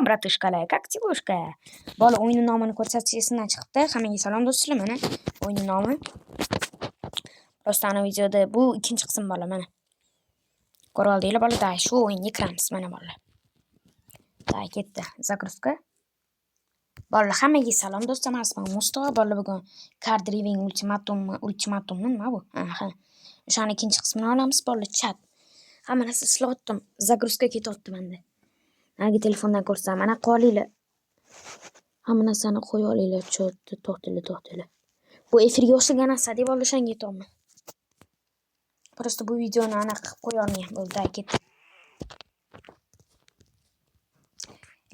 Братишка lar, как девушка? Bola o'yinning nomini ko'rsatish esimdan chiqibdi. Hammaga salom do'stlar, mana o'yinning nomi. Просто ana videoda bu ikkinchi qism bola, mana. Ko'rib oldinglar bola, da shu o'yinga kiramiz mana bolalar. Da ketdi. Загрузка. Bolalar, hammaga salom do'stlar, men ismim Mustafa. Bolalar, bugun Car Driving Ultimatummi nima bu? Aha. O'shani ikkinchi qismini olamiz bolalar, chat. Hamma narsa ishlayaptim. Загрузка ketyapti menda. Narigi telefondan ko'rsam, mana qolinglar. Hamma narsani qo'ya olinglar, cho'tdi, to'xtanglar, to'xtanglar. Bu efirga o'xshagan narsa deb o'shanga aytyapman. Просто bu videoni anaqa qilib qo'ya olmayman. Bo'ldi, ketdi.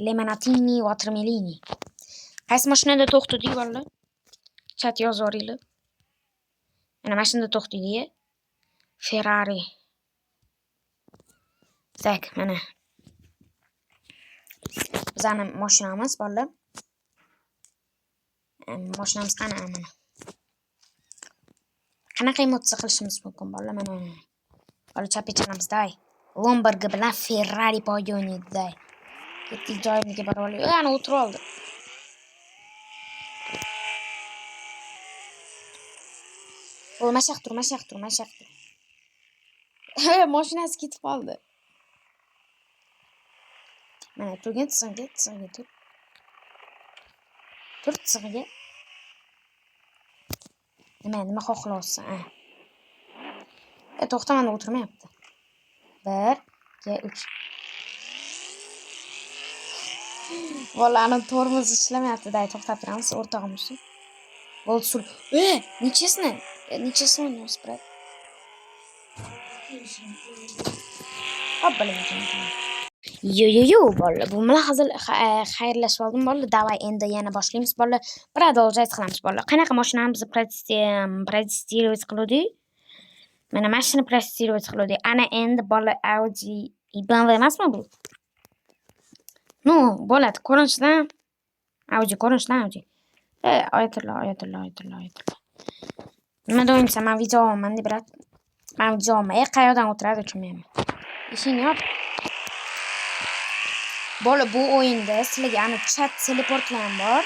Lemonatini, watermelini. Qaysi mashinada to'xtadik bolalar? Chat yozib yuboringlar. Mana shunda to'xtadik. Ferrari. Tak, mana. Bizani mashinamiz bolalar. Mashinamiz qani mana. Qanaqa emotsiya qilishimiz mumkin bolalar mana. Bola chapga chalamiz, day. Lamborghini bilan Ferrari poyga o'ynaydi, day. Ketdik joyimizga borib olaylik. Ana o'tirib oldi. O, mashaq tur, mashaq tur, mashaq tur. Mashinasi ketib qoldi. Mana turgin tizg'iga, tizg'iga tur. Tur tizg'iga. Nima, nima xohlayapsan? A. To'xta, mana o'tirmayapti. 1 2 3. Bolani tormoz ishlamayapti, day, to'xtab turamiz, o'rtog'imiz. Bo'ldi, sur. Нечестно. Нечестно o'ynayapsiz, брат. Hop, блин. Yo yo yo bolalar, bu bilan hazil xayrlashib oldim bolalar. Давай endi yana boshlaymiz bolalar. Продолжать qilamiz bolalar. Qanaqa mashinani biz протестировать qiluvdik? Mana mashina протестировать qiluvdik. Ana endi bolalar Audi BMW emasmi bu? Ну, bo'ladi. Ko'rinishidan Audi, ko'rinishidan Audi. Oyatulloh, oyatulloh, oyatulloh, oyatulloh. Nimada o'ynaysan? Men video olaman, брат. Men video olaman. Qayoqdan o'tiradi tushunmayman. Eshikni yop. Bola, bu o'yinda sizlarga ana chat teleportlar ham bor.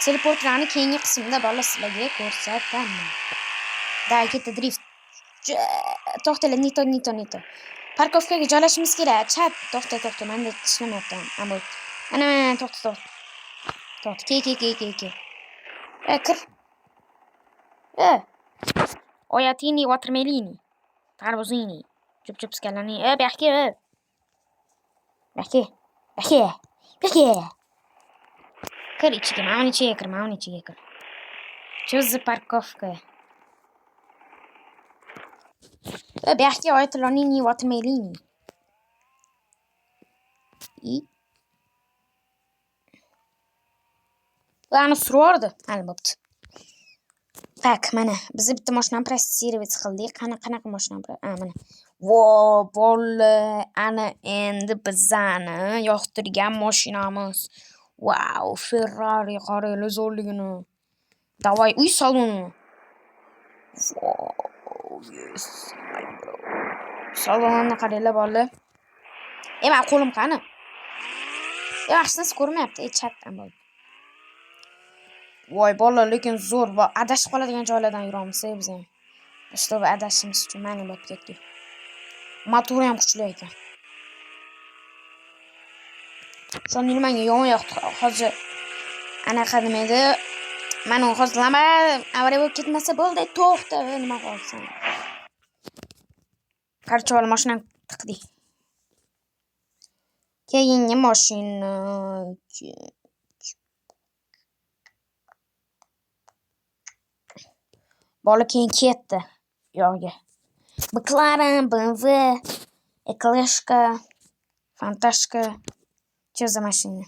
Teleportlarni keyingi qismda bola sizlarga ko'rsataman. Da, ketdi drift. To'xtanglar, nito, nito, nito. Parkovkaga joylashimiz kerak. Chat, to'xta, to'xta, menda ishlamayapti. Mana, mana, to'xta, to'xta. To'xta, ke, ke, ke, ke, ke. Kir. Oyatini, watermelini. Tarbuzini. Chup-chup skalani. Bu yoqqa, Bu yoqqa. Bu yoqqa. Bu yoqqa. Kir ichiga, mana uni ichiga kir, mana uni ichiga kir. Что за парковка? Bu yoqqa oyatulonini, watermelini. I. Ani survordi. Hali bo'pti. Tak, mana biz bitta mashinani протестировать qildik. Qani qanaqa mashina? Ha, mana. Vo, bola, ana endi bizani yoqtirgan mashinamiz. Vau, Ferrari qaranglar zo'rligini. Давай, uy saloni. Wow, yes, my bro. Salonini qaranglar bolalar. Mani qo'lim qani? Hech narsa ko'rinmayapti. Chatdan bo'ldi. Voy bolalar, lekin zo'r. Adashib qoladigan joylardan yuramiz biz ham. Чтобы adashimiz uchun mana bo'lib ketdik. Motori ham kuchli ekan. Shuni menga yomon yoqdi. Hozir anaqa nima edi? Mana hozir lama avariya bo'lib ketmasa bo'ldi, to'xta, nima qilsan? Короче, bola mashinani tiqdik. Keyingi mashina. Bola keyin ketdi uyog'iga. McLaren, BMW, Ekleshka, Fantashka. Что за машина?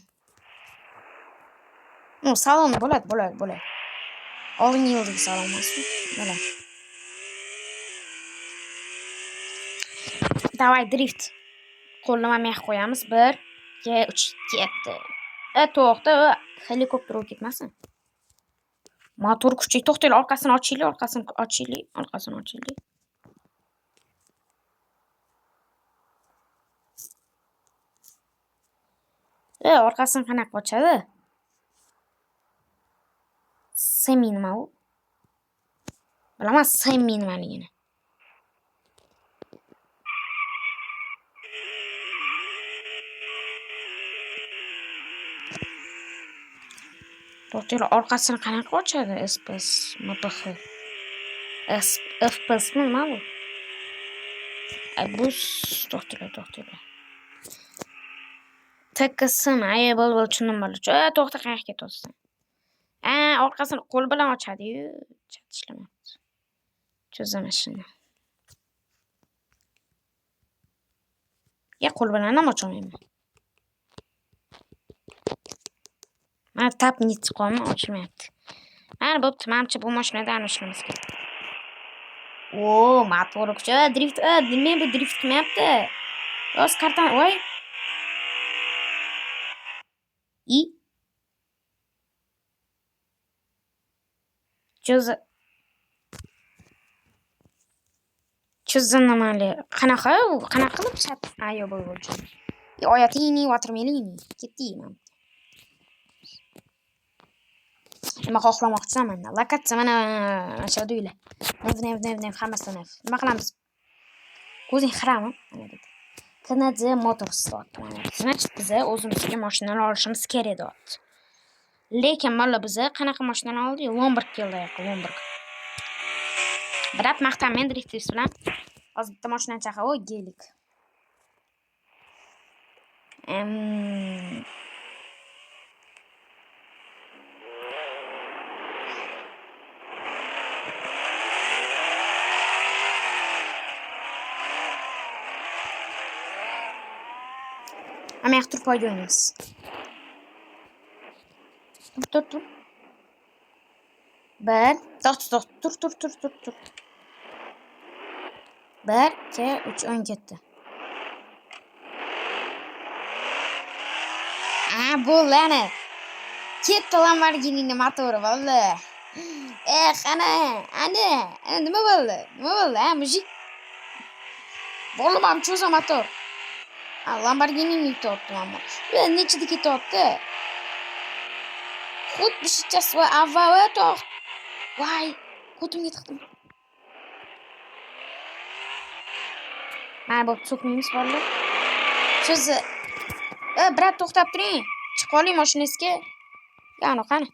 Ну, salon bo'ladi, bo'ladi, bo'ladi. Oldingi yildagi salon emasmi? Bo'ladi. Давай, drift. Qo'lni mana bu yoqqa qo'yamiz. 1 2 3 ketdi. To'xta, helikopter bo'lib ketmasin. Motor kuchli. To'xtanglar, orqasini ochaylik, orqasini ochaylik, orqasini ochaylik. Orqasini qanaqa ochadi? Semi nima u? Bilaman semi nimaligini. To'xtanglar, orqasini qanaqa ochadi? SPS, MPH. FPS mi nima bu? Bu to'xtanglar, to'xtanglar. TKSmi? Ay, bo'ldi, tushundim bo'ldi. To'xta, qayerga ketyapsan? Orqasini qo'l bilan ochadi-yu, chat ishlamayapti. Cho'zaman shuni. Ya qo'l bilan ham ocholmayman. Mana tap nit qo'yma ochilmayapti. Mana bo'pti, menimcha bu mashinada ana ishlaymiz kerak. O, motor kuchi, drift, nima bu drift qilmayapti? Yoz kartani, voy. I Cho'za nimali? Qanaqa u? Qanaqa qilib chat? Yo'q, bo'ldi, bo'ldi. Oyatini, watermelini. Ketdi mana. Nima xohlamoqchisan mendan? Lokatsiya mana shu uylar. Nev, nev, nev, nev, hammasi nev. Nima qilamiz? Ko'zing xirami? Mana dedi. KNZ Motors deyapti mana. Значит, biz o'zimizga mashinalar olishimiz kerak deyapti. Lekin mana biz qanaqa mashinalar oldik? Lombard keldi yo'q, Lombard. Brat maqtanmang driftingiz bilan. Hozir bitta mashinani chaqir, o gelik. Ama yoqda turib poyga o'ynaymiz. Tur, tur, tur. Bir, to'xta, to'xta, tur, tur, tur, tur, tur. 1, 2, 3, o'yin ketdi. Bo'ldi ana. Ketdi Lamborghini'ning motori, bo'ldi. Ana, ana, ana nima bo'ldi? Nima bo'ldi, ha, mujik? Bo'ldi, mana cho'za motor. Lamborghini'ni yutyapti mana. Nechida ketyapti? Xuddi shitchasi va avval to'xt. Voy, ko'timga tiqdim. Mana bo'pti, so'kmaymiz bolalar. Siz brat to'xtab turing. Chiqib oling mashinangizga. Ya'ni qani?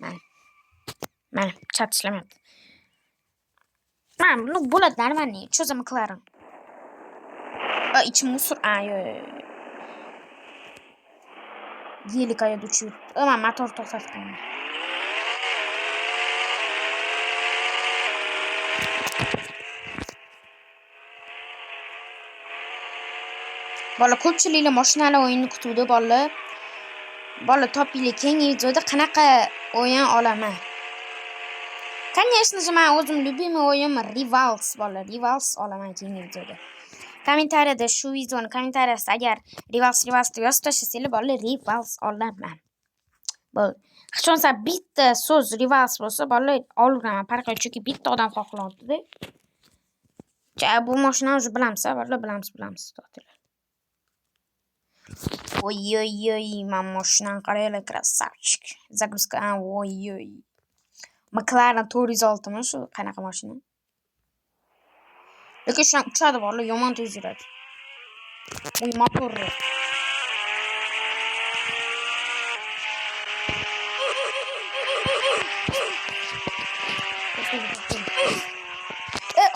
Mana. Mana, chat ishlamayapti. Mana, ну bo'ladi нормально. Что за McLaren? Ichim musor. Yo'q, yo'q. Gelik ayada uchib yuribdi. Men motor to'xtatib qo'yaman. Bola ko'pchiliklar mashinalar o'yinini kutuvdi, bolalar. Bola topinglar, keyingi videoda qanaqa o'yin olaman. Конечно же, men o'zim любимый o'yinim Rivals, bolalar, Rivals olaman keyingi videoda. Kommentariyada shu videoni kommentariyasida agar Rivals Rivals deb yozib tashlasanglar, bolalar, Rivals olaman. Bo'ldi. Hech bo'lmasa bitta so'z Rivals bo'lsa, bolalar olaveraman, farqi yo'q, chunki bitta odam xohlayapti-da. Bu mashinani уже bilamiz, bolalar, bilamiz, bilamiz, to'xtanglar. Oy-oy-oy, mana mashinani qaranglar, красавчик. Загрузка, oy-oy. McLaren 406 mi shu qanaqa mashina? Lekin shu ham uchadi bolalar, yomon tez yuradi. Uy motorli.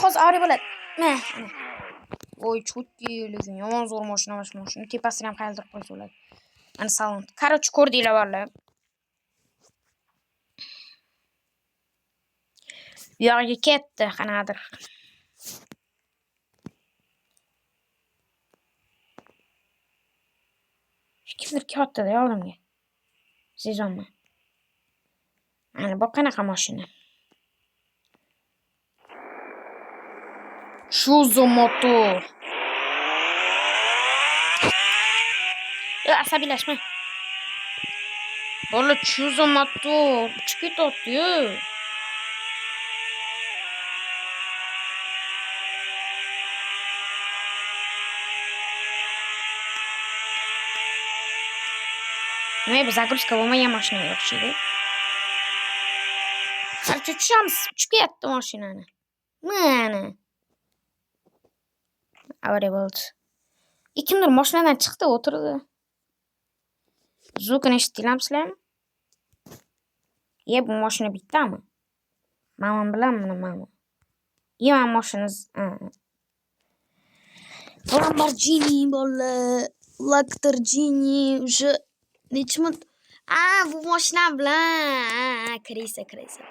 Hozir avariya bo'ladi. Mana, ana. Oy, cho'tki, lekin yomon zo'r mashina, mana shu mashina. Tepasini ham qayirtirib qo'ysa bo'ladi. Mana salon. Короче, ko'rdinglar bolalar. Bu yog'iga ketdi qanaqadir. Kimdir kelyapti-da oldimga. Sezonman. Mana bu qanaqa mashina? Shu za motor? Asabiylashma. Bola, shu za motor? Uchib ketyapti-yu. Nima bu, загрузка bo'lmagan mashinaga o'xshaydi. Короче, tushamiz. Uchib ketdi mashinani. Mana. Avariya bo'ldi. E, kimdir mashinadan chiqdi, o'tirdi. Звук ini eshitdinglarmi sizlarmi? E, bu mashina bittami? Mana bilanmi, nimami? E, mana mashina. Lamborghini, bolalar, Lamborghini уже necha minut? A, bu mashina bilan крыса, крыса.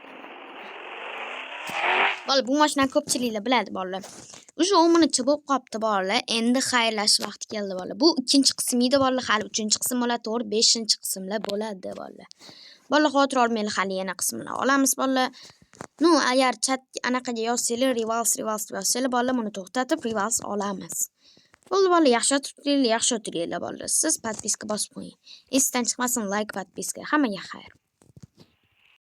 Bola, bu mashinani ko'pchiliklar biladi, bolalar. Уже 10 minutcha bo'lib qolibdi, bolalar. Endi xayrlashish vaqti keldi, bolalar. Bu ikkinchi qismi edi, bolalar, hali uchinchi qism bo'ladi, to'rt, beshinchi qismlar bo'ladi, bolalar. Bolalar, xavotir olmanglar, hali yana qismlar olamiz, bolalar. Ну, agar chat anaqaga yozsanglar, "Rivals, Rivals" deb yozsanglar, bolalar, buni to'xtatib, Rivals olamiz. Bo'ldi, bolalar, yaxshi o'tiringlar, yaxshi o'tiringlar, bolalar. Siz подписка bosib qo'ying. Esdan chiqmasin, лайк, подписка. Hammaga xayr.